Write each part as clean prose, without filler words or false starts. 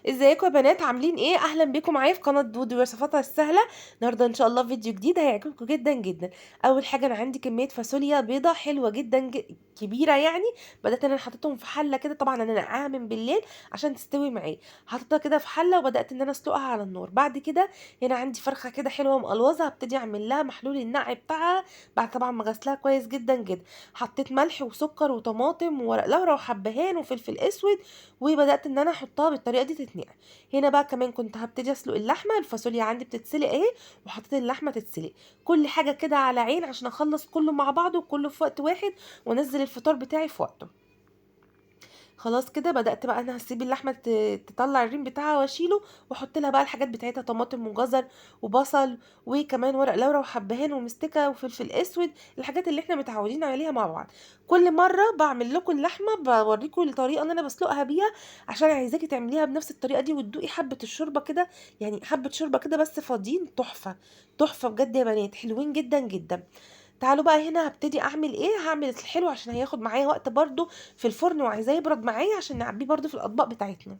ازيكم يا بنات، عاملين ايه؟ اهلا بيكم معايا في قناة دودي وصفاتها السهلة. النهارده ان شاء الله فيديو جديد هيعجبكم جدا جدا. اول حاجة انا عندي كمية فاصوليا بيضة حلوة جدا كبيرة يعني، بدات ان انا حطيتهم في حله كده، طبعا انا نقعها من بالليل عشان تستوي معايا، حطيتها كده في حله وبدات ان انا اسلقها على النار. بعد كده هنا عندي فرخة كده حلوة مقلوظه، هبتدي اعمل لها محلول النقع بتاعها بعد طبعا ما غسلها كويس جدا جدا. حطيت ملح وسكر وطماطم وورق لورا وحبهان وفلفل اسود، وبدات ان انا احطها بالطريقة دي تتنقع. هنا بقى كمان كنت هبتدي اسلق اللحمة، الفاصوليا عندي بتتسلق اهي، وحطيت اللحمة تتسلق. كل حاجة كده على عين عشان اخلص كله مع بعضه وكله في وقت واحد، وانزل الفطار بتاعي في وقته. خلاص كده بدات بقى انا هسيب اللحمة تطلع الريم بتاعها واشيله، واحط لها بقى الحاجات بتاعتها، طماطم وجزر وبصل وكمان ورق لورا وحبهان ومستكه وفلفل اسود، الحاجات اللي احنا متعودين عليها مع بعض. كل مرة بعمل لكم اللحمة بوريكم الطريقة اللي انا بسلقها بيها، عشان عايزاكي تعمليها بنفس الطريقة دي وتدوقي حبه الشوربة كده، يعني حبه شوربة كده بس فاضيين، تحفة تحفة بجد يا بنات، حلوين جدا جدا. تعالوا بقى هنا هبتدي اعمل ايه. هعمل الحلو عشان هياخد معايا وقت برضو في الفرن، وعايزاه يبرد معايا عشان نعبيه برضو في الاطباق بتاعتنا.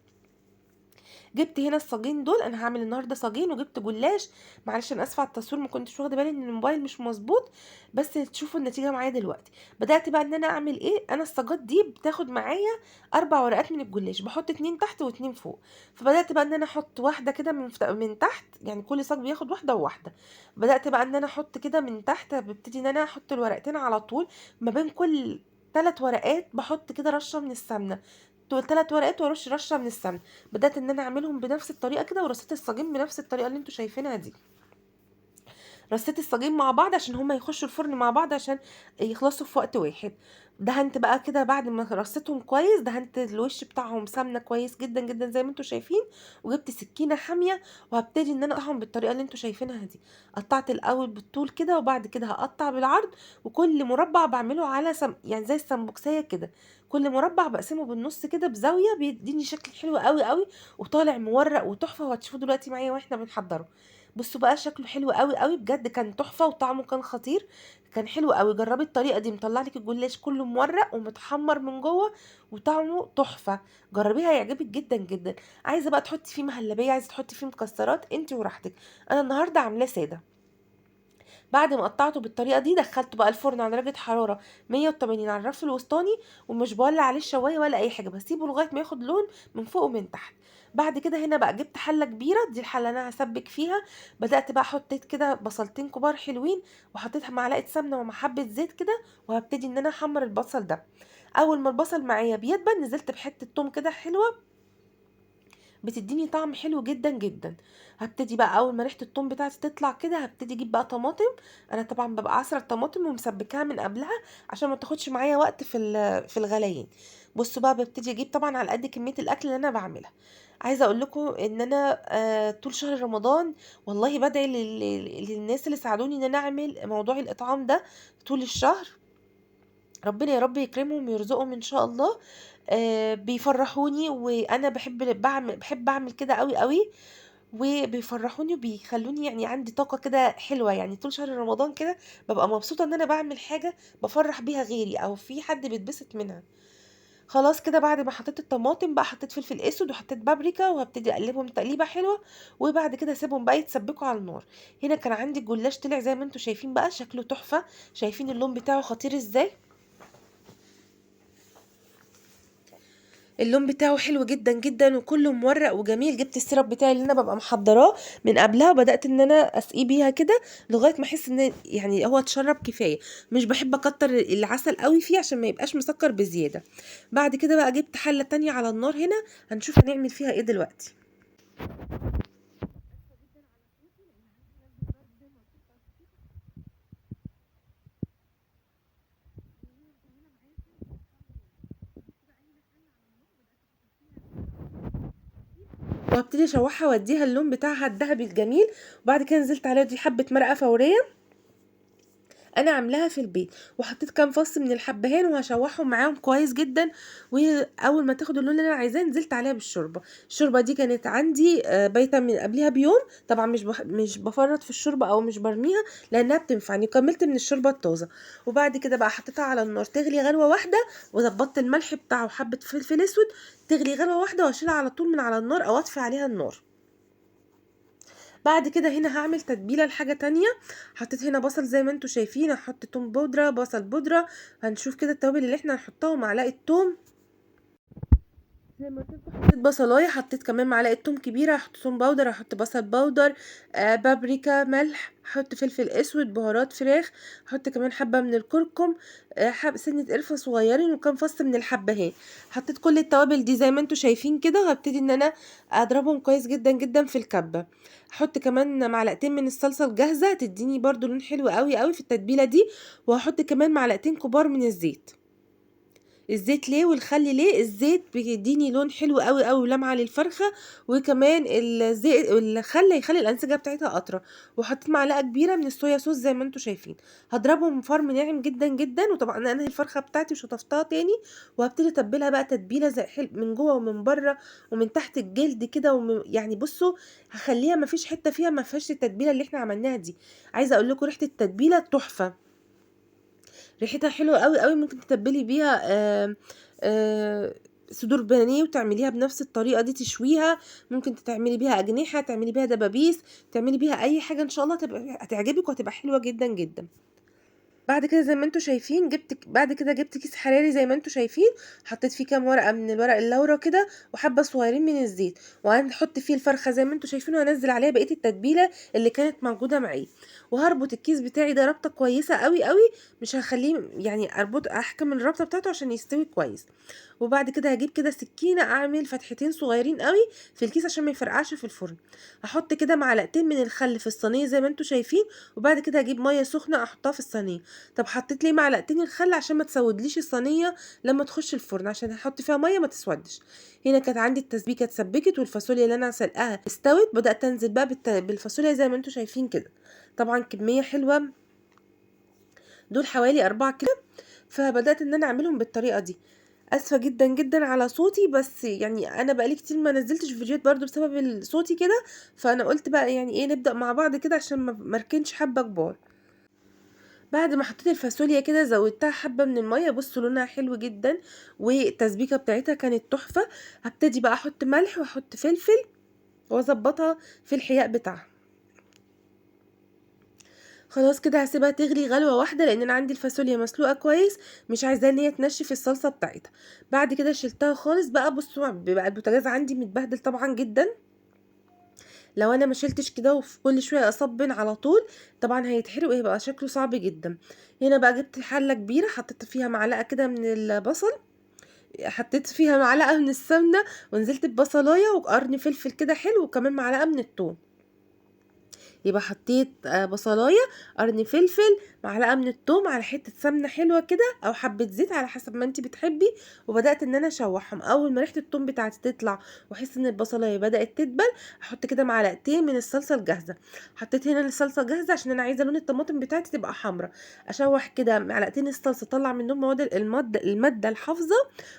جبت هنا الصاجين دول، انا هعمل النهارده صاجين، وجبت جلاش. معلش انا اسفه على التصوير، ما كنتش واخده بالي ان الموبايل مش مظبوط، بس تشوفوا النتيجة معايا دلوقتي. بدات بقى ان انا اعمل ايه. انا الصاجات دي بتاخد معايا 4 ورقات من الجلاش، بحط 2 تحت و2 فوق. فبدات بقى ان انا احط واحدة كده من تحت، يعني كل صاج بياخد واحدة وواحدة. بدات بقى ان انا احط كده من تحت، ببتدي ان انا احط الورقتين على طول، ما بين كل 3 ورقات بحط كده رشه من السمنة، 3 ورقات وارش رشه من السمنة. بدات ان انا اعملهم بنفس الطريقة كده، ورصيت الصاجين بنفس الطريقة اللي انتوا شايفينها دي. رصيت الصاجين مع بعض عشان هما يخشوا الفرن مع بعض عشان يخلصوا في وقت واحد. دهنت بقى كده بعد ما رصيتهم كويس، دهنت الوش بتاعهم سمنه كويس جدا جدا زي ما انتوا شايفين، وجبت سكينة حامية وهبتدي ان انا اقطعهم بالطريقة اللي انتوا شايفينها دي. قطعت الاول بالطول كده، وبعد كده هقطع بالعرض، وكل مربع بعمله على يعني زي السمبوكسيه كده، كل مربع بقسمة بالنص كده بزاوية، بيديني شكل حلو قوي قوي وطالع مورق وتحفه، وهتشوفوه دلوقتي معايا واحنا بنحضره. بصوا بقى شكله حلو قوي قوي بجد، كان تحفة وطعمه كان خطير، كان حلو قوي. جربي الطريقة دي، مطلع لك الجلاش كله مورق ومتحمر من جوه وطعمه تحفة. جربيها هيعجبك جدا جدا. عايزه بقى تحطي فيه مهلبية، عايزه تحطي فيه مكسرات، انت وراحتك. انا النهارده عاملاه ساده. بعد ما قطعته بالطريقة دي دخلته بقى الفرن على درجه حرارة 180 على الرف الوسطاني، ومش بولع عليه الشوايه ولا اي حاجة، بسيبه لغاية ما ياخد لون من فوق ومن تحت. بعد كده هنا بقى جبت حله كبيرة، دي الحلة اللي انا هسبك فيها. بدات بقى حطيت كده بصلتين كبار حلوين، وحطيت معلقه سمنه ومع حبه زيت كده، وهبتدي ان انا احمر البصل ده. اول ما البصل معايا بيدبل نزلت بحته توم كده حلوة، بتديني طعم حلو جدا جدا. هبتدي بقى اول ما ريحه التوم بتاعتي تطلع كده هبتدي اجيب بقى طماطم. انا طبعا ببقى عصره الطماطم ومسبكاها من قبلها عشان ما تاخدش معايا وقت في الغليان. بصوا بقى ببتدي اجيب طبعا على قد كمية الاكل اللي انا بعملها. عايزه اقول لكم ان انا طول شهر رمضان والله بدعي للناس اللي ساعدوني ان انا اعمل موضوع الاطعام ده طول الشهر، ربنا يا رب يكرمهم ويرزقهم ان شاء الله. بيفرحوني، وانا بحب اعمل كده قوي قوي، وبيفرحوني وبيخلوني يعني عندي طاقة كده حلوة. يعني طول شهر رمضان كده ببقى مبسوطة ان انا بعمل حاجة بفرح بيها غيري او في حد بيتبسط منها. خلاص كده بعد ما حطيت الطماطم بقى حطيت فلفل اسود وحطيت بابريكا، وهبتدي اقلبهم تقليبه حلوة، وبعد كده اسيبهم بقى يتسبكوا على النار. هنا كان عندي الجلاش طلع زي ما انتم شايفين بقى شكله تحفة، شايفين اللون بتاعه خطير ازاي، اللون بتاعه حلو جدا جدا وكله مورق وجميل. جبت السيرب بتاعي اللي انا ببقى محضراه من قبلها، وبدات ان انا اسقيه بيها كده لغاية ما احس ان يعني هو اتشرب كفاية. مش بحب اكتر العسل قوي فيه عشان ما يبقاش مسكر بزيادة. بعد كده بقى جبت حله تانية على النار، هنا هنشوف هنعمل فيها ايه دلوقتي. وهبتدي اشوحها واديها اللون بتاعها الذهبي الجميل. وبعد كده نزلت عليها دي حبه مرقه فورية. أنا عاملاها في البيت، وحطيت كام فص من الحبهان وهاشوحهم معاهم كويس جدًا، وأول ما تاخد اللون اللي أنا عايزاه نزلت عليها بالشوربة. الشوربة دي كانت عندي بايتة من قبليها بيوم، طبعًا مش بافرّط في الشوربة أو مش بارميها لأنها بتنفعني، وكملت من الشوربة الطازة. وبعد كده بقى حطيتها على النار تغلي غلوة واحدة، وضبطت الملح بتاعه وحبة فلفل أسود، تغلي غلوة واحدة وأشيلها على طول من على النار أو أطفي عليها النار. بعد كده هنا هاعمل تتبيلة لحاجة تانية، حطيت هنا بصل زي ما انتم شايفين، هاحط توم بودرة، بصل بودرة، هنشوف كده التوابل اللي احنا هنحطها، ومعلقة توم زي ما قلت لكم. حطيت بصلاية، حطيت كمان معلقة توم كبيرة، هاحط توم powder، هاحط بصل powder، بابريكا، ملح، هاحط فلفل أسود، بهارات فراخ، هاحط كمان حبة من الكركم، سنة قرفة صغيرين، وكام فص من الحبهان. حطيت كل التوابل دي زي ما انتم شايفين كده، وهبتدي إن أنا أضربهم كويس جدًا جدًا في الكبة. هاحط كمان معلقتين من الصلصة الجاهزة، تديني برضو لون حلو أوي أوي في التتبيلة دي، وهاحط كمان معلقتين كبار من الزيت. الزيت ليه والخل ليه؟ الزيت بيديني لون حلو أوي أوي ولمعة للفرخة، وكمان الخل هيخلي الأنسجة بتاعتها أطرى. وحطيت معلقة كبيرة من الصويا صوص زي ما انتم شايفين. هضربهم فرم ناعم جدًا جدًا، وطبعًا أنا الفرخة بتاعتي وشطفتها تاني، وهبتدي أتبلها بقى تتبيلة زي حلو من جوه ومن بره ومن تحت الجلد كده، يعني بصوا هخليها ما فيش حتة فيها ما فيهاش التتبيلة اللي احنا عملناها دي. عايزة أقول لكم ريحة التتبيلة تحفة، ريحتها حلوة أوي أوي. ممكن تتبلي بيها صدور بانيه وتعمليها بنفس الطريقة دي، تشويها، ممكن تعملي بيها أجنحة، تعملي بيها دبابيس، تعملي بيها أي حاجة إن شاء الله هتعجبك وهتبقى حلوة جدًا جدًا. بعد كده زي ما انتم شايفين بعد كده جبت كيس حراري زي ما انتم شايفين، حطيت فيه كام ورقة من الورق اللورا كده وحبة صغيرين من الزيت، وهنحط فيه الفرخة زي ما انتم شايفين، وهنزل عليها بقية التتبيلة اللي كانت موجودة معايا، وهربط الكيس بتاعي ده ربطة كويسة أوي أوي، مش هخليه يعني اربط احكم الربطة بتاعته عشان يستوي كويس. وبعد كده هجيب كده سكينة اعمل فتحتين صغيرين قوي في الكيس عشان ما يفرقعش في الفرن. هحط كده معلقتين من الخل في الصينية زي ما انتم شايفين، وبعد كده هجيب مية سخنة احطها في الصينية. طب حطيت ليه معلقتين الخل؟ عشان ما تسودليش الصينية لما تخش الفرن، عشان هحط فيها مية ما تسودش. هنا كانت عندي التسبيكة اتسبكت، والفاصوليا اللي انا سلقاها استوت، بدأت انزل بقى بالفاصوليا زي ما انتم شايفين كده. طبعا كمية حلوة، دول حوالي 4 كيلو، فبدأت ان انا اعملهم بالطريقة دي. اسفة جدا جدا على صوتي، بس انا بقالي كتير ما نزلتش فيديوهات برضو بسبب صوتي كده، فانا قلت بقى نبدأ مع بعض كده عشان ما اركنش حبة كبار. بعد ما حطيت الفاصوليا كده زودتها حبة من المية، بصوا لونها حلو جدا والتسبيكة بتاعتها كانت تحفة. هبتدي بقى احط ملح واحط فلفل واظبطها في الحياء بتاعها. خلاص كده هسيبها تغلي غلوة واحدة، لان انا عندي الفاصوليا مسلوقة كويس، مش عايزاها ان هي تنشف الصلصة بتاعتها. بعد كده شلتها خالص بقى. بصوا بقى البوتاجاز عندي متبهدل طبعا جدا، لو انا ما شلتش كده وفي كل شويه اصبن على طول طبعا هيتحرق وهيبقى شكله صعب جدا. هنا بقى جبت حله كبيره حطيت فيها معلقه كده من البصل، حطيت فيها معلقه من السمنه، ونزلت ببصلايه وقرن فلفل كده حلو، وكمان معلقه من الثوم. يبقى حطيت بصلايه، قرن فلفل، معلقه من الثوم، على حته سمنه حلوه كده او حبه زيت على حسب ما انت بتحبي، وبدات ان انا اشوحهم. اول ما ريحه الثوم بتاعتي تطلع واحس ان البصلايه بدات تدبل، احط كده معلقتين من الصلصه الجاهزه. حطيت هنا الصلصه الجاهزه عشان انا عايزه لون الطماطم بتاعتي تبقى حمراء. اشوح كده معلقتين الصلصه، اطلع منهم مواد الماده الحافظه،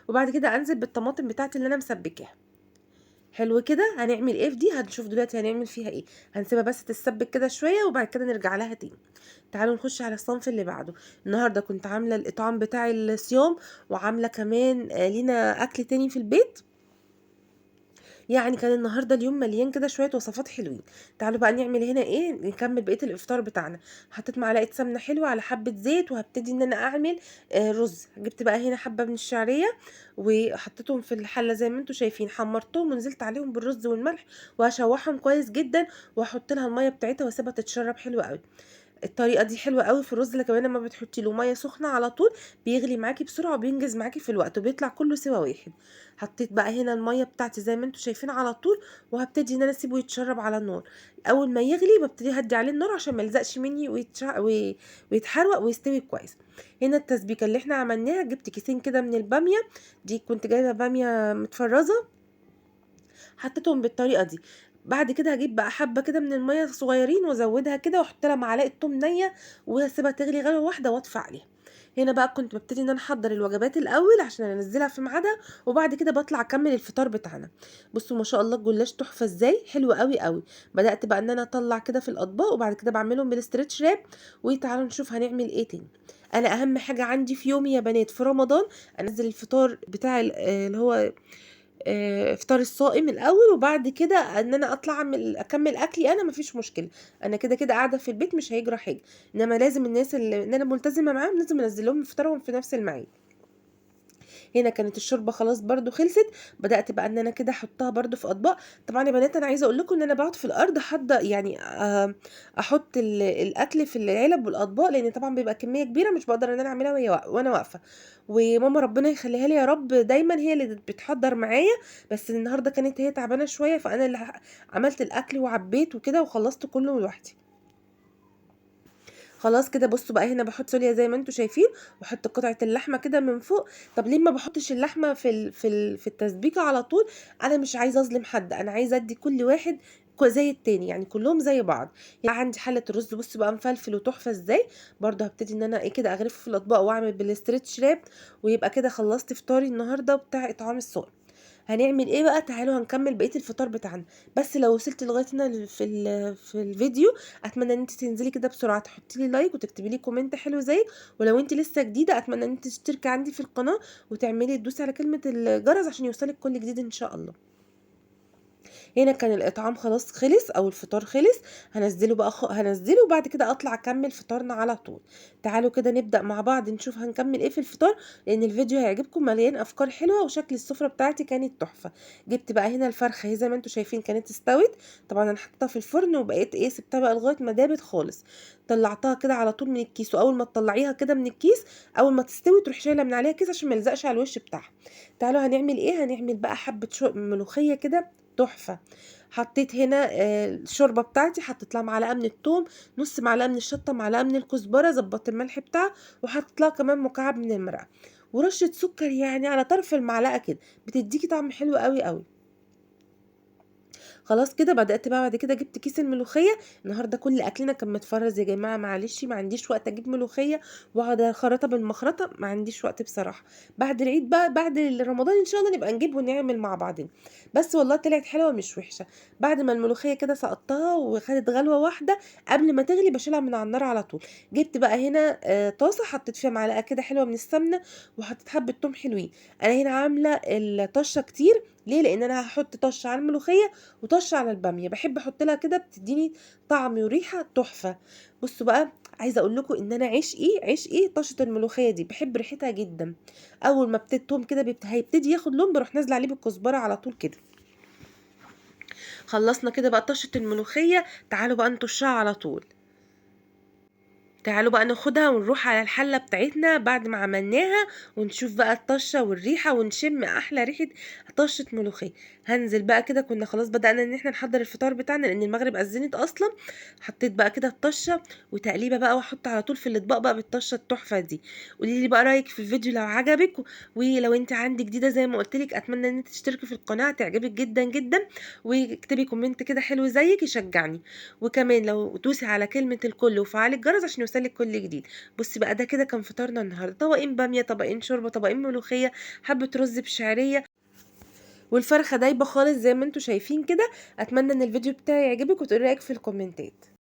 وبعد كده انزل بالطماطم بتاعتي اللي انا مسبكاها. حلو كده. هنعمل ايه في دي؟ هنشوف دلوقتي هنعمل فيها ايه. هنسيبها بس تتسبك كده شويه وبعد كده نرجع لها تاني. تعالوا نخش على الصنف اللي بعده. النهارده كنت عامله الاطعام بتاع الصيام، وعامله كمان لينا اكل تاني في البيت. كان النهارده اليوم مليان كده شويه وصفات حلوين. تعالوا بقى نعمل هنا ايه، نكمل بقيه الافطار بتاعنا. حطيت معلقه سمنه حلوه على حبه زيت، وهبتدي ان انا اعمل رز. جبت بقى هنا حبه من الشعريه وحطيتهم في الحله زي ما انتم شايفين، حمرتهم ونزلت عليهم بالرز والملح، وهشوحهم كويس جدا، واحط لها الميه بتاعتها واسيبها تتشرب حلو قوي. الطريقه دي حلوه قوي في الرز، اللي كمان لما بتحطي له ميه سخنه على طول بيغلي معاكي بسرعه وبينجز معاكي في الوقت، وبيطلع كله سوا واحد. حطيت بقى هنا الميه بتاعتي زي ما انتم شايفين على طول، وهبتدي ان انا اسيبه يتشرب على النار. اول ما يغلي ببتدي اهدي عليه النار عشان ما يلزقش مني ويتحروق ويستوي كويس. هنا التسبيكه اللي احنا عملناها، جبت كيسين كده من الباميه دي، كنت جايبه باميه متفرزه، حطيتهم بالطريقه دي. بعد كده هاجيب بقى حبة كده من المَيّة صغيرين وازودها كده واحط لها معلقة توم نية، واسيبها تغلي غلوة واحدة واطفي عليها. هنا بقى كنت بابتدي إن أنا أحضّر الوجبات الأول عشان أنزّلها في ميعادها، وبعد كده باطلع أكمّل الفطار بتاعنا. بصوا ما شاء الله الجلاش تحفة إزاي، حلو أوي، أوي. بدأت بقى إن أنا أطلّع كده في الأطباق، وبعد كده باعملهم بال stretch wrap. وتعالوا نشوف هنعمل إيه تاني. أنا أهم حاجة عندي في يومي يا بنات في رمضان، أنزّل الفطار بتاع ال اللي هو إفطار الصائم الأول، وبعد كده إن أنا أطلع أعمل أكمّل أكلي أنا ما فيش مشكلة، أنا كده، كده قاعدة في البيت مش هيجرى حاجة، إنما لازم الناس اللي أنا ملتزمة معاهم لازم أنزّل لهم فطارهم في نفس الميعاد. هنا كانت الشوربة خلاص برضه خلصت، بدأت بقى إن أنا كده أحطها برضه في أطباق. طبعًا يا بنات أنا عايزة أقول لكم إن أنا باقعد في الأرض يعني أحط الأكل في العلب والأطباق، لإن طبعًا بيبقى كمية كبيرة مش باقدر إن أنا أعملها وهي وأنا واقفة. وماما ربنا يخليها لي يا رب دايمًا هي اللي بتحضّر معايا، بس النهارده كانت هي تعبانة شوية، فأنا اللي عملت الأكل وعبّيت وكده وخلصت كله لوحدي. خلاص كده بصوا بقى هنا باحط صوصيا زي ما أنتم شايفين، واحط قطعة اللحمة كده من فوق. طب ليه ما باحطش اللحمة في التسبيكة على طول؟ أنا مش عايزة أظلم حد، أنا عايزة أدي كل واحد زي التاني، يعني كلهم زي بعض. يعني عندي حلة الرز بصوا بقى مفلفل وتحفة إزاي، برضه هابتدي إن أنا إيه كده أغرفه في الأطباق وأعمل بال stretch wrap، ويبقى كده خلصت فطاري النهارده بتاع إطعام الصائم. هنعمل إيه بقى؟ تعالوا هنكمل بقية الفطار بتاعنا. بس لو وصلتِ لغاية هنا في الفيديو، أتمنى إن أنتِ تنزلي كده بسرعة تحطي لي like وتكتبي لي comment حلو زيك، ولو أنتِ لسه جديدة أتمنى إن أنتِ تشتركي عندي في القناة وتعملي تدوسي على كلمة الجرس عشان يوصلِك كل جديد إن شاء الله. هنا كان الإطعام خلاص خلص أو الفطار خلص، هانزّله بقى هانزّله وبعد كده أطلع أكمّل فطارنا على طول. تعالوا كده نبدأ مع بعض نشوف هنكمّل إيه في الفطار، لإن الفيديو هيعجبكم مليان أفكار حلوة وشكل السفرة بتاعتي كانت تحفة. جِبت بقى هنا الفرخة أهي زي ما أنتم شايفين كانت استوت، طبعًا أنا حطيتها في الفرن وبقيت إيه سِبتها بقى لغاية ما دابت خالص. طلّعتها كده على طول من الكيس، وأول ما تطلّعيها كده من الكيس، أول ما تستوي تروحي شايلة من عليها كيس عشان ما يلزقش على الوش بتاعها. تعالوا هنعمل إيه، هنعمل بقى حبة ملوخية كده تحفة. حطيت هنا الشوربة بتاعتي، حطيت لها معلقة من التوم، نُص معلقة من الشطة، معلقة من الكزبرة، ضبطت الملح بتاعها، وحطيت لها كمان مكعب من المرقة، ورشة سكر يعني على طرف المعلقة كده، بتديكِ طعم حلو أوي، أوي. خلاص كده بدأت بقى بعد كده جبت كيس الملوخية. النهارده كل أكلنا كان متفرّز يا جماعة، معلش ما عنديش وقت أجيب ملوخية وأقعد أخرطها بالمخرطة، ما عنديش وقت بصراحة. بعد العيد بقى بعد رمضان إن شاء الله نبقى نجيب ونعمل مع بعضنا. بس والله طلعت حلوة مش وحشة. بعد ما الملوخية كده سقطتها وخدت غلوة واحدة، قبل ما تغلي باشيلها من على النار على طول. جبت بقى هنا طاسة حطيت فيها معلقة كده حلوة من السمنة، وحطيت حبة توم حلوين. أنا هنا عاملة الطشة كتير، ليه؟ لإن أنا هاحط طشة على الملوخية وطشة على البامية، باحب أحط لها كده بتديني طعم وريحة تحفة. بصوا بقى عايزة أقول لكم إن أنا عشقي، عشقي طشة الملوخية دي، باحب ريحتها جدًا. أول ما التوم كده هيبتدي ياخد لون، باروح نازلة عليه بالكزبرة على طول كده. خلصنا كده بقى طشة الملوخية، تعالوا بقى نطشها على طول. تعالوا بقى ناخدها ونروح على الحلة بتاعتنا بعد ما عملناها، ونشوف بقى الطشة والريحة، ونشم أحلى ريحة طشة ملوخية. هنزل بقى كده، كنا خلاص بدأنا إن احنا نحضر الفطار بتاعنا لأن المغرب أذنت أصلا. حطيت بقى كده الطشة وتقليبة بقى، وأحط على طول في الأطباق بقى بالطشة التحفة دي. قولي لي بقى رأيك في الفيديو لو عجبك، ولو انت عندك جديدة زي ما قلت لك أتمنى إن انت تشتركي في القناة، تعجبك جدا جدا، واكتبي comment كده حلو زيك يشجعني. وكمان لو دوسي على كلمة الكل وفعلي الجرس عشان يوصلك كل جديد. بصي بقى ده كده كان فطارنا النهارده، طبقين باميه، طبقين شوربه، طبقين ملوخيه، حبه رز بشعريه، والفرخه دايبه خالص زي ما انتم شايفين كده. اتمنى ان الفيديو بتاعي يعجبك وتقولي رايك في الكومنتات.